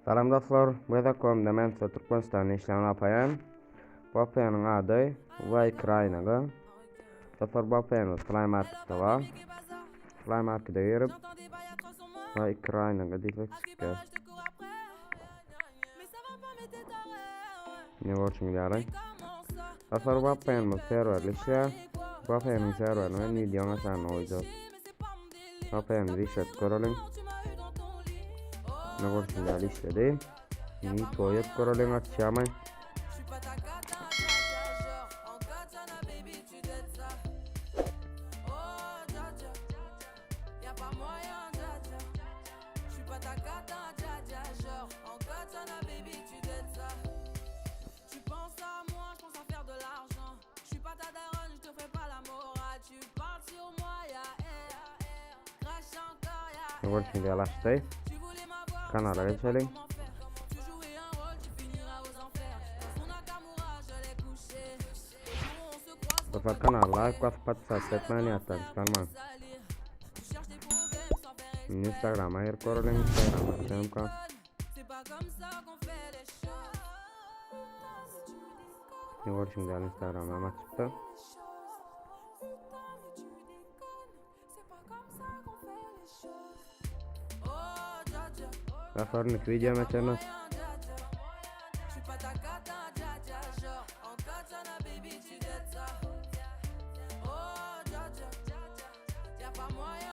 Salam dostlar, bu gezek komda men size Türkmenistanda işleýän APN. Bu APN-iň ady Vaykrainaga. Dostlar bu APN Play Marketde bar. Play Markete girip Vaykrainaga diýsek çykýar. Ne bolşuň ýaly. Dostlar bu APN-imiz serwerli işleýär. Bu APN-iň serwerini men wideoň aşagynda goýjak. APN-imizi işletip göreliň. Ne bolşuň ýaly işledi. Indi toýup göreliň açýarmy? Görüşmek ýaly açdy. Kanala geçeliň. Dostlar kanala like basyp podpisat etmäni ýatdan çykarmaň. Instagrama girip göreliň. Instagrama açýamka. Ne görüşüň ýaly Instagramam açypdy. Dostlar, indiki videoma çenli.